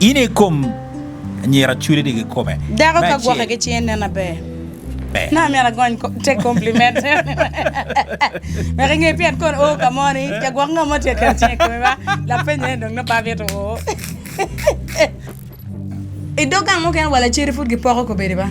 In i kom anyira cwili ni kikome. Dako Me ka gwoke acel. ki cinge nen aber. Ber. Nongo amyero agony take compliment wek inge pien kono o ka mo ni jagwok ngo mo tye ka keto cinge i kome ba lapenye ni dong nongo pe amito o. I dog gang mukene wa laceri pud gipoko kobedi ba.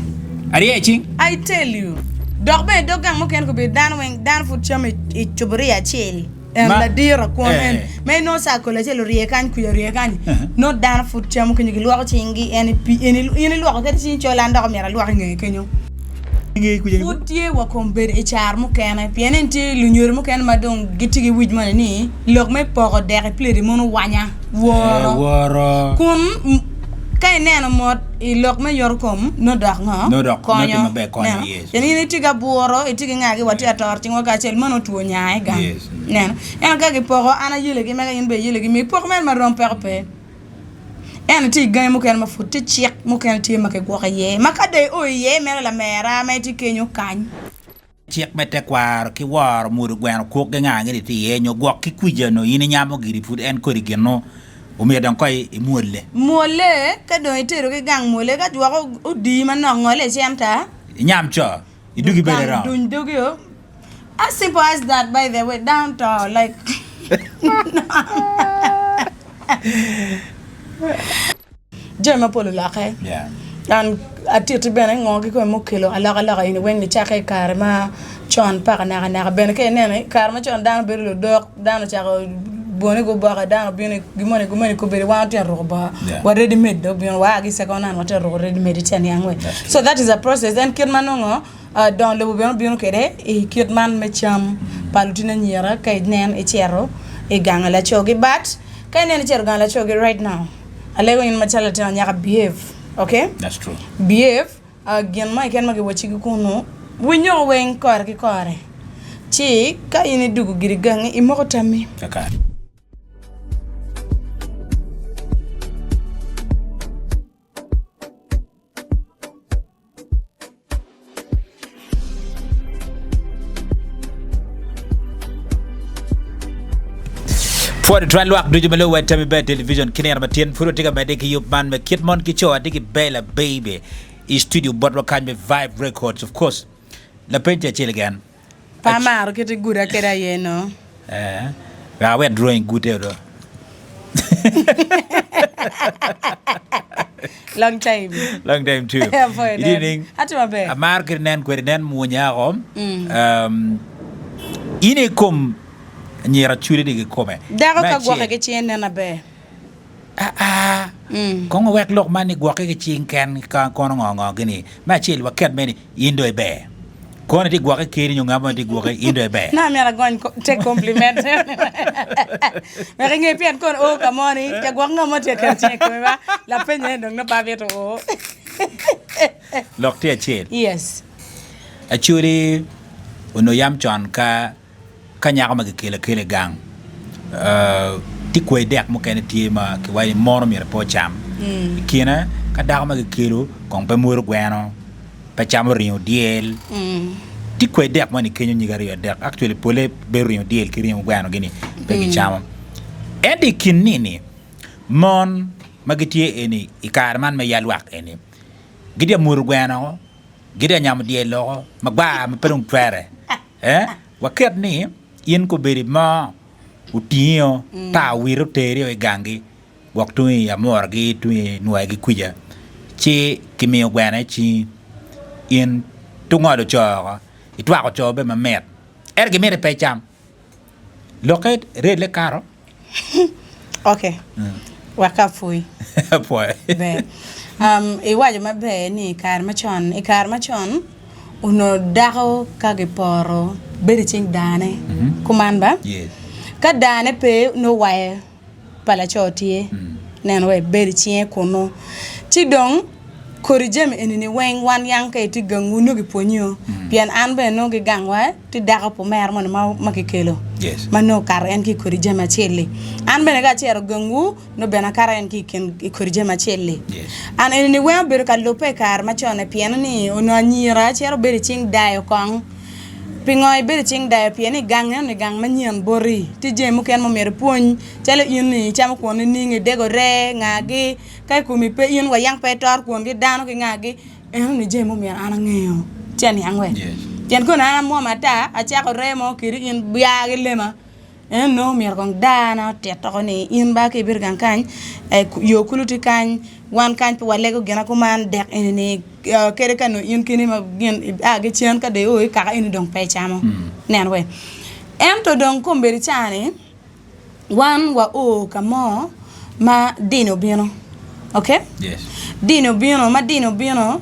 Arye i cing. I tell you. Dok bene i dog gang mukene kobedi dano weng dano pud camo i cuburia acel. En Ma- ladiro akwon Eh. en ma inongo ca kol acel orye kany kuca orye kany nongo dano pud camo kenyo gilwoko cinggi en i pii en in ilwoko kadi cingi col an dok omyero alwok i ngeye kenyo. Ngeye kuca ni Pud tye wa kom bedo i caro mukene pien en tye lunyodo mukene ma dong gitye ki wic moni ni lok me poko dek i plate mono wanya Eh, woro woro. kun ka ineno mot i lok me yoto kom nongo dok ngo Nongo dok- nongo konyo tye maber konyo, Neno? yes. Pien in itye ki abworo itye ki ngagi watye ka toro cingwa kacel meno two nya i gang Yes. Neno? Ento ka gipoko an ayelo ki mega in bene iyelo ki megi poko mere marom peko pe Ento tye i gangi mukene ma pud tye cik mukene tye ma kigwoko iye ma ka dong io iye mere lamera ma itye kenyo kany. Cik me tekwaro ki woro mwodo gweno kuk gi nga gini tye iye nyo gwok ki kwica nyo in inyamo giri pud en kodi gin-nu omyero dong kong imwole. Mwole ka dong itedo ki gang mwole ka jwok odiyi manok ngole i centa. Inyam co idugi bed irom. Duny dogi o as simple as that by the way down to like. Jami mapol olokke. An atitti bene ngo kikome mukelo alokaloka eni weng nicakke i kare ma con paka nakanaka bene ka ineno i kare macon dano bedo ludok dano ocako bone guboke dano obino gin moni gumeni kobedi wan watye ka ruko bongo wa ready made dong obino waa ki i second hand watye ka ruko ready made itye ka niang we so that is a process en kit ma nongo dongo lobo bene obino kwede i kit man me cam pa lutino anyira ka inen icito i gang laco-gi but ka inen icito i gang laco-gi right now Alego in macalo latin anyaka behave ok That's true. behave uh, gin mo keken ma giwacci ki kunu winyo weng kore ki kore ci ka in idugo giri gangi imoko tammi. Kakare. Pwod twal lwak ducu ma luwe Tami Ber Television ki nino matin pud watye ka medde ki yub man me kit mon ki co atye ki Bella Baby i studio botwa kany me Vibe Records of course lapeny tye acel keken Pe amaro kit iguda kwede aye no. Eh, wek awek drawing gute do. Long time. Long time too. Apwoyo Itye nen. nining? Atye maber. Amaro kit inen kwede nen mwonya oko. Um, in i kom anyira cwili ni kikome. Dako Me ka gwoke acel, ki cinge nen aber. Aa, kong wawek lok man ni gwokke ki cing ken ka kono ngo ngo gini. Me acel waket mere ni in dong iber. Kono itye gwokke keni nyo ngat mo tye gwoki in dong iber. Nongo myero agony take compliment wek inge pien kono o ka mo ni jagwok ngo mo tye ka keto cinge i kome ba lapenye ni dong nongo pe amito o. Lok tye acel. Yes. Acholi onongo yam con ka Ka nyako ma kikelo akela i gang, tye kwai dek mukene tye ma kiwaco ni mono myero pe ocam. I kine ka dako ma kikelo kong pe mwodo gweno, pe camo ringo dyel. Tye kwai dek moni kenyo nyige aryo adek actually pole bedo ringo dyel ki ringo gweno gini pe gicamo. Ento i kin nini mon ma gitye eni i kare man me yalwak eni gitye ka mwodo gweno, gitye ka nyamo dyel loko magwar ma pe dong twere. Eh, waket ni in kobedi mo otingi-o, tar owiti oteri-o i gangi, gwok tung i amuragi, tung i nwoyagi kwica, ci kimiyo gweno i cingi, in tungolo co oko, itwako co bene mamit, ento gimiti pe icam. Lokke relle kato. Ok, wek ka apwoyi. Apwoyo. Ber. Um, iwaco maber ni i kare macon, i kare macon onongo dako ka giporo bedo i cing dane. Kuman ba? Yes. Ka dane pe nongo waye pa laco tye. Neno wai bedo i cinge kunu. Ci dong kodi jami eni-ni weng wan yang ka itye gangwu nongo gipwonyi-o. Pien an bene nongo gigangwa tye dako pa omera moni ma kikelo ma nongo okato en ki i kodi jami acel-li. An bene ka acito gangwu nongo bene akato en ki i kodi jami acel-li. An eni-ni weng obedo ka lubbe i kare macon-ni pien ni onongo anyira cito bedo i cing dayo kong. Pingo ibedo i cing dayo? Pien ni gang eno-ni gang manyen boti. Tye jami mukene ma myero ipwony, calo in ni icamo kwon nining, idego ree, ngagi, ka i komi pe in wa yang pe itoro kwon ki dano ki ngagi. Eno-ni jami ma myero an angeyo. Ci aniang we. Pien kono an amwomo ata, acako ree mo kedi in bia ki lema. Ento nongo myero kong daana otit oko ni in ba ka ibino gang kany, yo kulu tye kany, wan kany pe walego gina kuman dek eni ni kadi ka nongo in keni ma gin ia ki cen ka dong io i kaka eni dong pe icamo nen we. Ento dong kombeddi ca-ni wan wa o ka mo ma dini obino ok dini obino ma dini obino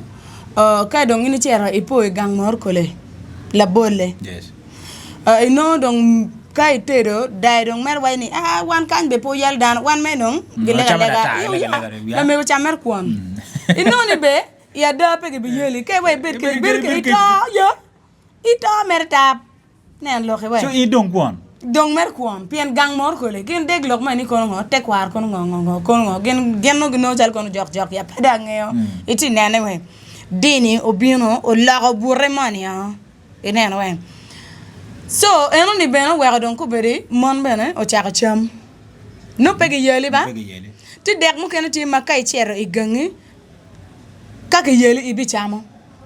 ka dong in icito ipo i gang moro kole labolle. Inongo dong ka itedo dayo dong mere waco ni aa wan kany bene pe wuyalo dano wan mere dong gilego alega lamego cam mere kwon inongo ni be i ada pe gibiyeli ka iweko ibed kedi ibedo kedi ito ya ito mere tap nen loki we. Co in dong kwon. Dong mere kwon pien gang moro kole gin deg lok moni kono ngo tekwaro kono ngo ngo ngo kono ngo gin gin nongo ginongo calo kono jok jok ya pe dong angeyo iti nene we dini obino oloko bute moni o. Ineno weng. Co eno ni bene oweko dong kobedi mon bene ocako cam. Nongo pe giyeli ba? Tye dek mukene tye ma ka icito i gangi ka kiyeli ibicamo,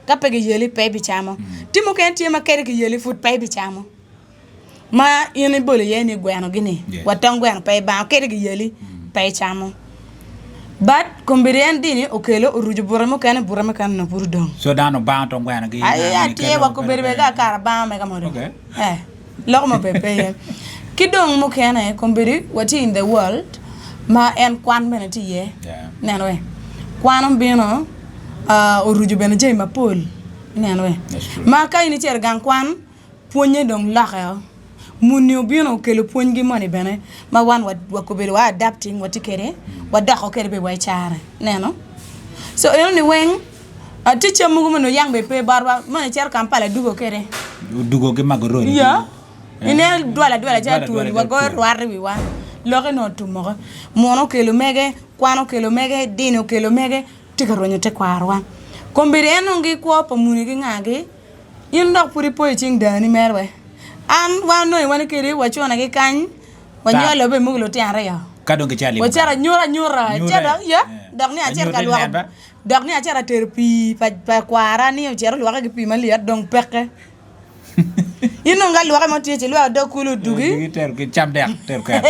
ka pe kiyeli pe ibicamo. Tye mukene tye ma kadi kiyeli pud pe ibicamo. Ma in ibolo iye ni gwenogi-ni, wa tong gweno pe ibango, kadi giyeli pe icamo. But kombeddi en dini okelo oruco bute mukene, bute mukene onongo pud odong. So dano obango tong gwenogi? Ai atye wa kombeddi bene ka kare abango mega mo dong. Eh, loko mo bene pe iye. Ki dong mukene kombeddi watye in the world ma en kwan bene tye iye. Ineno we? Kwan obino oruco bene jami mapol. Ineno we? Ma ka in icito i gang kwan, Pwonye dong loke-o. Muni obino okelo pwonygi moni bene ma wan wakobedo wa adapting watye kwede wadoko kwede bene wa i care ineno. So eno ni weng tye cam mogo ma onongo yang bene pe botwa ma icito Kampala idugo kwede. Odugo ki magoroni. Ya ineno dwal adwala calo twoni wagoyo rwat i wiwa lokke nongo otum woko. Muno okelo mege, kwan okelo mege, dini okelo mege tye ka rwenyo tekwarowa. Kombeddi en dong gikwo pa muni ki ngagi. In dok pud ipo i cing dani mere we. An wan onongo iwani kedi wacune ki kany wanywalo be mogo lutino aryo. Ka dong kicalo limo Wacito anyuta anyuta Nyute. ce dok ya dok ni acito ka Anyuta lwoko inen ba? dok ni acito atero pii pa pa kwara ni ocit olwoke ki pii malyet dong peke. In dong ka lwoke mo tye ci lwoko dog kulu odugi. Odugi tero ki cam dek tero kero.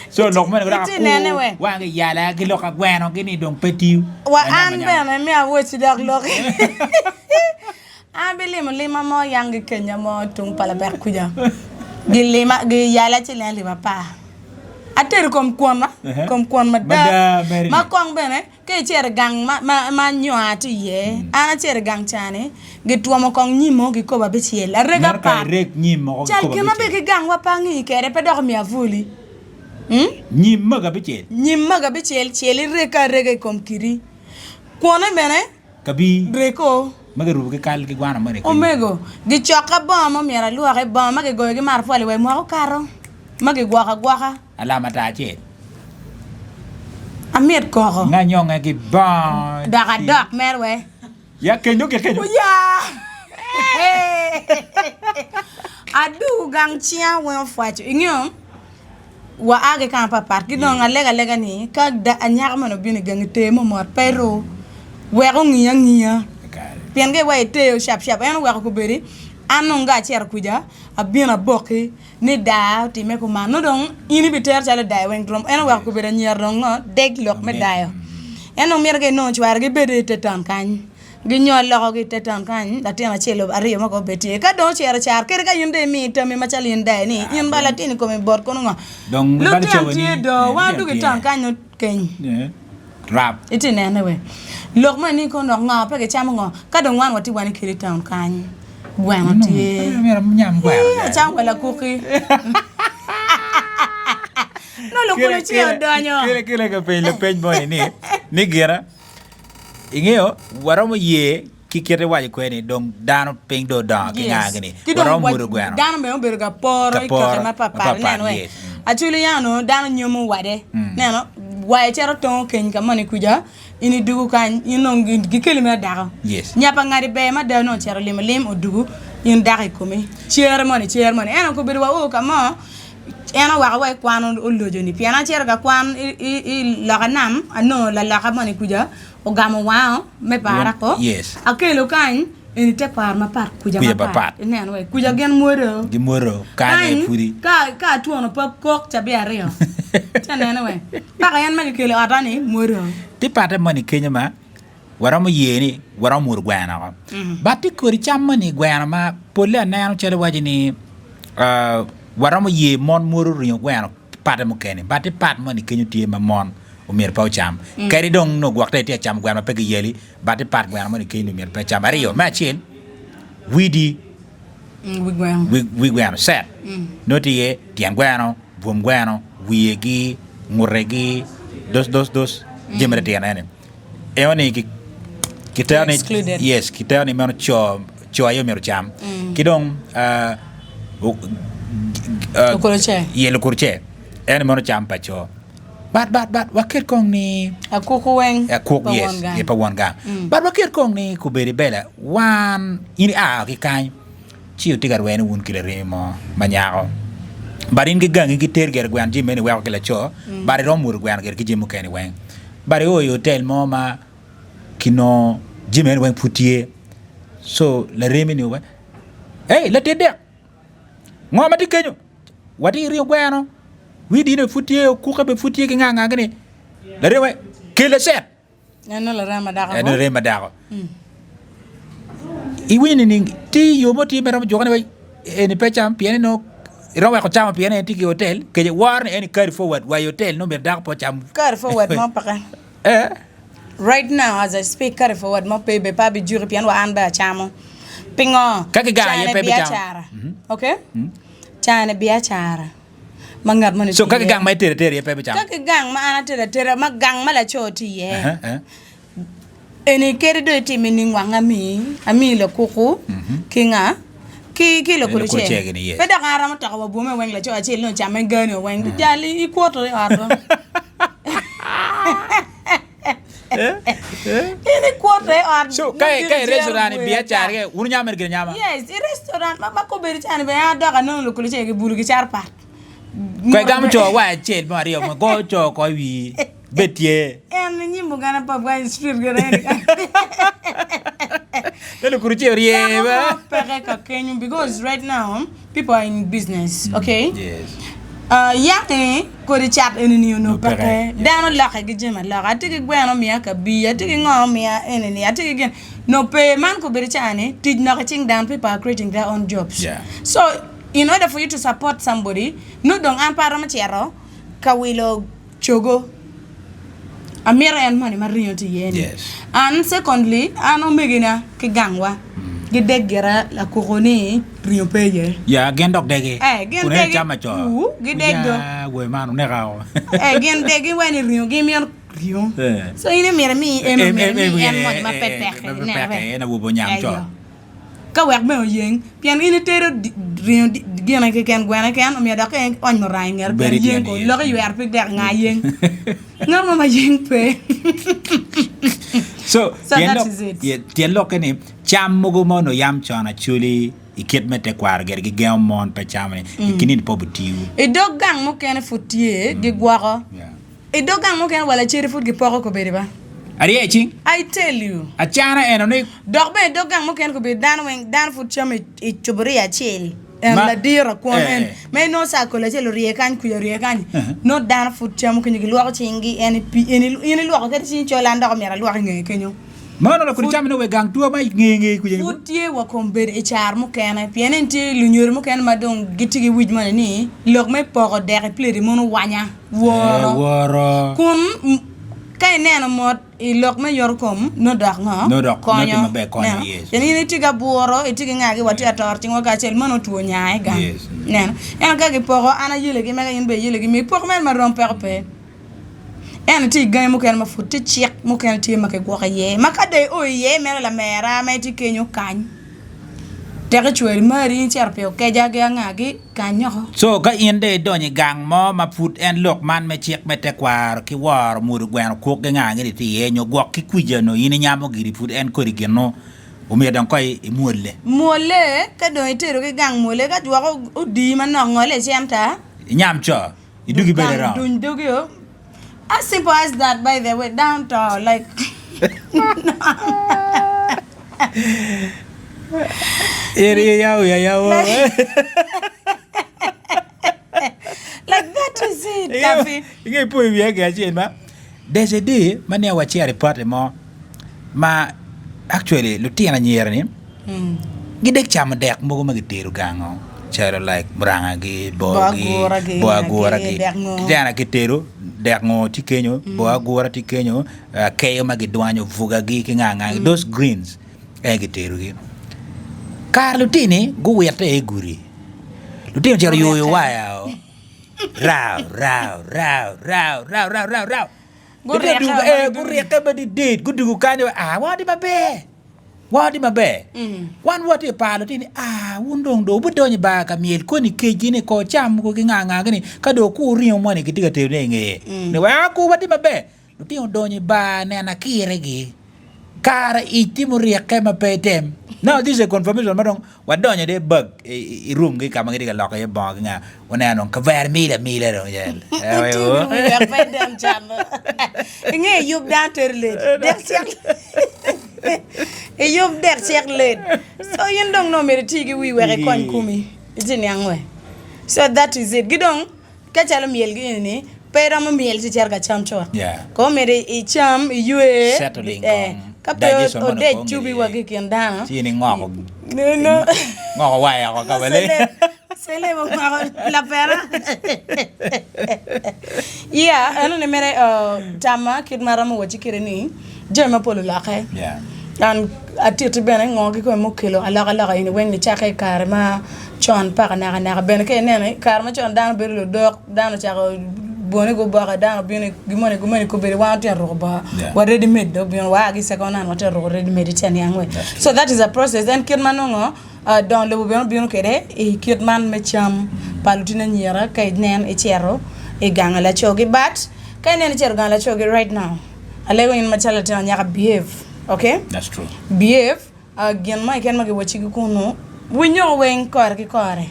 So lok meno dok Iti nene we. aku wang giyala ki lok agweno gi ni dong pe tiyo. Wa Anyama an nyama. bene mi awoci dok loki. An abilimo lima mo yang gi kenya mo tung pa labek kuca. Gilima giyala ci nen alip apar. Atedo kom kwon ma kom kwon mada Mada mere ni. ma kong bene Ka icito i gang ma nywar tye iye, an acito i gang ca-ni, gitwomo kong nyim mo kikopo abicel, arego apar. Cal gin ma bedo ki gangwa pe angi kwede, pe dok omiyo abwoli. Nyim mego abicel. Nyim mego abicel, cel irege arega i kom kidi. Kwone bene reko. Omego, gicokka bongo ma myero alwoki, bongo ma kigoyo ki matafali wa i mwaka okato, ma gigwoko agwoka. Alama tar acel. Amit koko. Nga nyonge ki bongo. Dok adok mere we. Ya kenyo ki kenyo. Oya! Adugu gang cinga weng opwaco. Ingeyo wa a ki ka mapat pat ki dong alega alega ni ka anyaka moni obino i gangi ter mo mot pe iru wek ongi angiya pien ka iweyo iteyo cap cap en oweko kobedi an dong ka acito kuca abino aboki Ni daa otimme kuman, nongo dong in ibitero calo dayo weng drum. En oweko gubedo anyira dong ngo deg lok me dayo. En dong mito ka inongo cware gibedo i te town kany, ginyol loko ki i te town kany, latin acel aryo mo kong obed tye. Ka dong ocito car, kadi ka in dong imiyo tammi macalo in dayo ni in ba latin i komi bot kono ngo. Lutino tye do, wan dwogo i town kany nongo keny. Itye nene we. Lok moni ni kono dok ngo pe gicamo ngo, ka dong wan watye wan i kedi town kany. Gweno tye. Ii, acamo wa lakuki. Nongo lukulu ci odonyo. Kele kele ka penyo lapeny moni ni ni gire ingeyo waromo ye ki kite iwaco kwede ni dong dano piny dong odongo ki nga gini Ki dong waromo wa- mudo gweno dano bene obedo ka poro i Ka poro kaki mapapat mapapat, ineno we yes. Mm. Acholi yam onongo dano nyomo wade neno waye cito tongo keny ka moni kuca In idugu kany, in dong gikeli mere dako. Yes. Nya pa ngadi ber mada nongo ocito olimo lim odugu. In dako i komi. Cere moni cere moni. Ento kobedo wa o ka mo, en oweko wa i kwan oloco-ni. Pien acito ka kwan i loka nam, anongo laloka moni kuca ogamo wanga me para ko. Akelo kany, eni tekwaro mapat, kuca mapat. Ineno wai, kuca gin mwodo. Gimwodo, kany aye pudi. Ka atwono pe kok cabit aryo, ci anene wai. Paka en ma kikelo i ota-ni mwodo. Tye patte moni kenyo ma waromo ye ni waromo mwodo gweno woko. But tye kodi cam moni i gweno ma polle aneno calo iwaci ni waromo ye mon mwodo ringo gweno ki patte mukene but tye pat moni kenyo tye ma mon omyero pe ocam. Kadi dong nongo gwok te itye ka camo gweno ma pe kiyeli but tye pat gweno moni kenyo ni myero pe ecam. Aryo, me acel widi wi gweno cet nongo tye iye tyen gweno, bwom gweno, wiyegi, ngutegi, those those those jami matitino eni. Eno ni kitero ni yes kitero ni meno co co aye myero ocam ki dong ye lukur ce eno meno cam pa co but but but waket kong ni akuku weng akuk yes ye pa won gang but waket kong ni kubedi bela wan in ia ki kany ci wutye ka rwene wun ki laremi mo ma nyako but in ki gangi giter gire gweno jami meno iweko ki laco but iromo mwodo gweno gire ki jami mukene weng. But io i otel mo ma kinongo jami eni weng pud tye so laremi ni owaci ei latit dek ngo ma tye kenyo watye ki ringo gweno wi dine pud tye okuke bene pud tye ki nga nga gini laremi waci kel lacet En larem ma dako en larem ma dako Iwinyo nining? Tye yo mo tye ma iromo juko ni eni pe cam pien ni nongo iromo weko camo pien en tye ki i otel kece woro ni en i carry forward wa i otel nongo myero dako pe ocam. Carry forward mo peke. Eh. Right now as I speak carry forward mo pe be pe abijuki pien wa an bene acamo. Pingo? Ka kigang aye Cane pe bicamo. biacara. Okay? Cane biacara ma ngat moni So tye ka iye. kigang ma itero atera iye pe bicamo? Ka kigang ma an atero atera ma gang ma laco tye iye. Eh, eh. Eni kadi dong itime ni wang ami, ami lakuku ki nga ki ki Lakuruce lakuruce. gini, yes. Pe dok an aromo toko wa bwome weng laco acel ni ocame gani o weng jal ikwoto i ot do. In ikwoto i ot. So ka ka i restaurant i biacara ke wun wunyamo mere gin anyama? Yes, i restaurant ma ma kobedo cani bene an adok anongo lakuruce gibulo gicato pat. Ko igamo co wa acel mo aryo mo go co oko i wii. Bed tye. En i nyim uganda pub kany i street gire eni kany. Me lukuru ce orye Dako ba. mo peke ka kenyo because right now people are in business okay. Yes. Uh, yaki kodi cat eni ni onongo Onongo peke, peke. yeah. Dano loke ki jami aloka. Atye ki gweno omiya kabir, atye ki ngo omiya eni ni, atye ki gin. No pe man kobedo ca ni tic nok i cing dano people are creating their own jobs. Yeah. So in order for you to support somebody, nongo dong an pe aromo cito ka wilo cogo. Amito en moni ma ringo tye iye ni. Yes. And secondly, an omegina ki gangwa gidek gira lakuku ni ringo pe iye. Ya, gin dok degi. Eh, gin Kun en degi. cam aco. Uu, gidek do. Ya, woi man oneka o. Eh, gin dek giwaco ni ringo gimito ringo. Eh. So in imito imi en Em, omyero em, imi em, en moni ma eh, pe eh, peke. ma pe Ineno peke, be? en awobi onyam Eyo. co. Ka wek bene oyeng, pien in itedo ringo gine keken, gwene keken, omyero dok iony muranga i ngete pien yeng ko, lok iywero pig dek nga yeng? Ngat mo ma yeng pe. So, So that is it. tyen lokke ni cam mogo ma onongo yam con Acholi i kit me tekwaro gire gigengo mon pe camo ni i kinini pe obitiwu. I dog gang mukene pud tye gigwoko. Yeah. I dog gang mukene wa lacedi pud gipoko kobedi ba. Arye i cing. I tell you. Acana eno ni. Dok bene i dog gang mukene kobedi dano weng dano pud camo i cuburia acel en Ma- ladiro kwon eh, en eh. ma inongo cakol acel orye kany kuca orye kany nongo dano pud camo kenyo gilwoko cinggi en i pii en in ilwoko kadi cingi col an dok omyero alwok i ngeye kenyo. Mano dok kodi camo ni we gang tua ma i ngeye ngeye kuca ni. Pud tye wa kom bedo i caro mukene pien en tye lunyodo mukene ma dong gitye ki wic moni ni lok me poko dek i pledi mono wanya. Woro. Woro. Kun ka ineno mot i lok me yoto kom, nongo dok ngo? Nongo dok Konyo. nongo tye maber konyo, Neno? yes. Pien in itye ka buro, itye ki ngagi, watye ka toro cingwa kacel, meno otwo nya i gang. Yes. Neno? Ento ka gipoko, an ayelo ki mega, in bene iyelo ki megi, pok mere marom peko pe. Ento tye i gangi mukene ma pud tye cik mukene tye ma kigwoko iye, ma ka dong io iye mere lamera ma itye kenyo kany. Tek icweri mari in icito pi okeca ki anga gi kany oko. Co ka in dong idonyo i gang mo ma pud en lok man me cik me tekwaro ki woro mwodo gweno kuk gi nga gini tye iye nyo gwok ki kwica nyo in inyamo giri pud en kodi gin-nu. Omyero dong kong imwolle. Mwolle, ka dong itedo ki gang mwole, ka jwok odiyi manok ngole i centa. Inyam co, idugi bedo iromo. Duny dogi o. As simple as that by the way, down to like. In iya wiya yawo. Like that is it, Kapi. Inge ipoyo wiya gin acel ma there's a day ma niang wacito i party mo ma actually lutino anyira ni gidek camo dek mogo ma gitedo gango calo like muranga gi Bo bo gi agura gi, bo ngagi, agura gi dek ngo. tena kitedo dek ngo tye kenyo bo agura tye kenyo akeyo ma gidwanyo buga gi ki nga nga those greens aye gitedo gi kare lutini guwite i gudi lutino ocito yuyo waya o Rao, rao, rao, rao, rao, rao, rao, rao. Gurikke Gudwogo, ma eh, gidwogo. gurikke madidit, gudwogo kanyo, ah, wan watye maber, wan watye maber. Wan watye ka paro lutino ni, ah, wun dong dong wubidonyo i bar ka myel koni kecgi ni ko cam mogo ki nga nga gini, ka dong wukur ringo moni kitye ka tedone i ngeye. Ni wek akur watye maber. Lutino odonyo i bar neno akiregi. Kare ic tye murikke ma pe item. Now this is a confirmation ma dong wadonyo de bag i room gi ka ma gitye ka loko iye bongo ki nga waneno dong kavera mile amila dong jal. Wek pe idem camo. Inge iyub dano teri late. Dek cek. Iyub dek cek late. So in dong nongo myero iti ki wi wek ikony komi. Iti niang we. So that is it. Gi dong Ka calo myel gi eni ni, pe iromo myel ci icito ka cam cut. Kong myero icam, iywe, Settling eh, kong. ka pe Digestion mono odec kong cubi i- wa ki i kin dano. Ci in ingoko No. ngoko waya oko ka maleng. Celeb, celeb omako lapena. Yeah, eno ni mere uh, tamma kit ma aromo wacci kwede ni jami mapol olokke. Yeah. An atitti bene ngo kikome mukelo alokaloka eni weng nicakke i kare ma con paka naka naka bene ka ineno i kare macon dano bedo ludok dano ocako bone guboke dano obino gin moni gin moni kobedi wan watye ka ruko bongo wa ready made dong obino waa ki i second hand watye ka ruko ready made itye ka niang we so that is a process en kit ma nongo dongo lobo bene obino kwede i kit man me cam pa lutino anyira ka inen icito i gang laco gi but ka inen icito i gang laco gi right now alego in macalo latin anyaka behave okay That's true. behave Gin mo keken ma giwacci ki kunnu, winyo weng kore ki kore.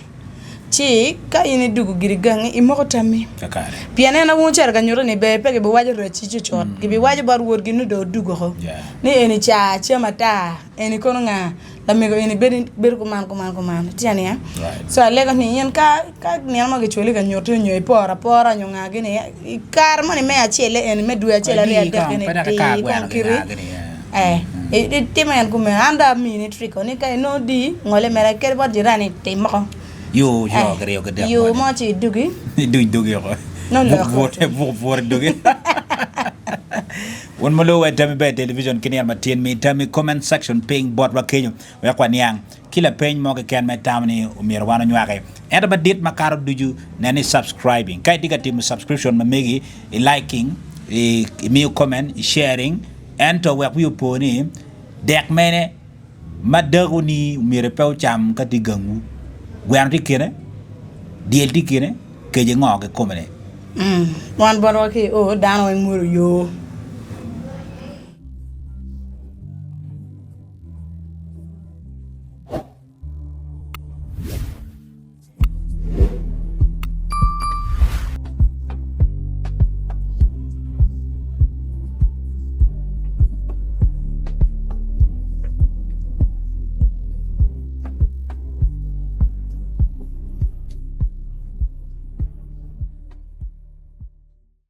Ci ka in idwogo giri gangi, imoko tammi. Pien en aye ocito ka nyuto ni ber pe gibiwaco racci cucut. Gibiwaco bot wodgi ni dong odwogo oko, ni eni ca cam ata, eni kono nga, lamego eni bedo kuman kuman kuman. Itye ka niang? So alego ni in ka nino mo gicwali ka nyutti nyo iporo apora nyo nga gini, i kare moni me acelle eni me dwe acel aryo adek eni, di kong kiti. Ee, itimo en kumeno. An dong amini triko ni ka inongo di, ngole mere kadi bot jirani tim moko. Yo co kiryo ki dek Yo mo ci idugi. Iduny dogi oko. Nongo Buk lok bute, buk bute dogi. Wun ma lubo wa i Tammy Bear Television ki nino matin mi tammi i comment section piny botwa kenyo wek waniang ki lapeny mo keken ma itamo ni omyero wan onywaki. Ento madit makato ducu nen ni subscribing. Ka itye ka timo subscription ma megi, i liking, imiyo comment, i sharing, Ento wek wi opo ni, dek mene ma dakoni myero pe ocam ka tye i gangwu? Gweno tye i kine? Dyel tye i kine? Kece ngo kikome-ni? Wan botwa ki i ot dano weng mwolo yo.